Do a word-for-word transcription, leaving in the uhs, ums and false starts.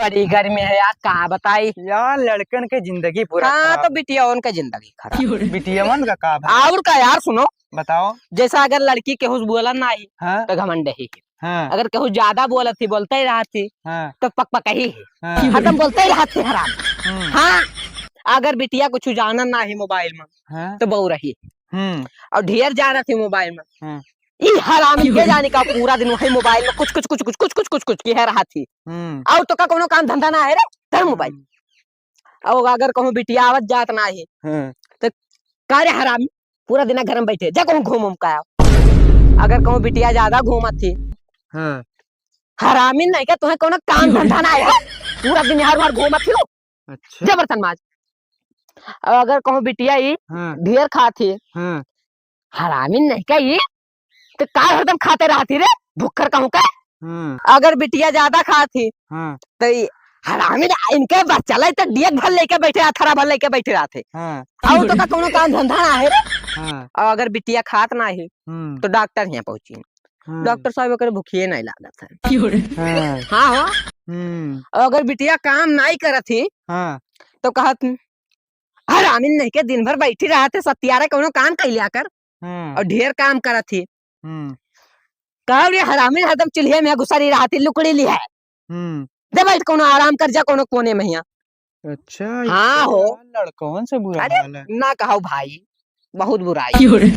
बड़ी गर्मी है यार, का बताई। यार, लड़कन के जिंदगी पूरा हाँ, खराब। तो बिटियावन का जिंदगी खराब। बिटियावन का का भला? और का यार, सुनो। बताओ। जैसा अगर लड़की केहू से बोला नाही, हाँ। तो घमंड ही। हाँ। अगर केहू ज्यादा बोलत ही, बोलते ही रहत ही, हाँ। तो पक पक ही। हाँ। हरदम बोलते ही रहत ही हराम। हम्म। हाँ, अगर बिटिया कुछ जानत नाही मोबाइल में, हाँ। तो बउरही। हम्म। और ढेर जानत ही मोबाइल में। हाँ। ई हरामी के जाने का पूरा दिन वही मोबाइल में कुछ, कुछ, कुछ, कुछ, कुछ, कुछ, कुछ, कुछ की है रहत ही। हम्म। और तो का कोनो काम धंधा ना है रे, धर मोबाइल। हम्म। और अगर कहूँ बिटिया आवत जात ना है, हाँ। तो का रे हरामी, पूरा दिन घर में बैठे, जा कहूँ घूम उम का आओ। अगर कहूँ बिटिया ज्यादा घूमत ही, हाँ। हरामी नहीं क्या, तुम्हें कोनो काम धंधा ना है, पूरा दिन हर बार घूमत ही हो। अच्छा। जबरतन माज। और अगर कहूँ बिटिया ई हाँ। ढेर खात ही, हाँ। हरामी नहीं का ई, तो का हरदम खाते रहत ही रे, भुक्खर कहूँ का। हाँ। अगर बिटिया ज्यादा खात ही, हाँ। तो ई हरामी ना, इनके बस चले तो डियक भर लेके बैठे, अथरा भर लेके बैठे रहत ही। हाँ। और तो का कोनो काम धंधा ना है रे। हाँ। और अगर बिटिया खात ना ही, हम्म। तो डॉक्टर यहाँ पहुँची। हाँ। डॉक्टर साहब, एकरे भुखिए नहीं लागत है। हाँ। हाँ, हाँ। हम्म। और अगर बिटिया काम नहीं करत ही, हाँ। तो कहत, "हरामी नहीं के दिन भर बैठी रहत ही, सत्यारे कोनो काम कैल्या कर, हाँ। और ढेर काम करत ही।" हम्म। कहो रे हरामी, हरदम चूल्हे में घुसरी रहत ही, लुकड़ी ली है। हम्म। दे बैठ कोनो आराम कर जा कोनो कोने में हियाँ। अच्छा, हाँ इससे हो। बुरा लड़कवन से बुरा अरे, हाल है। ना कहो भाई, बहुत बुराई। क्यों रे?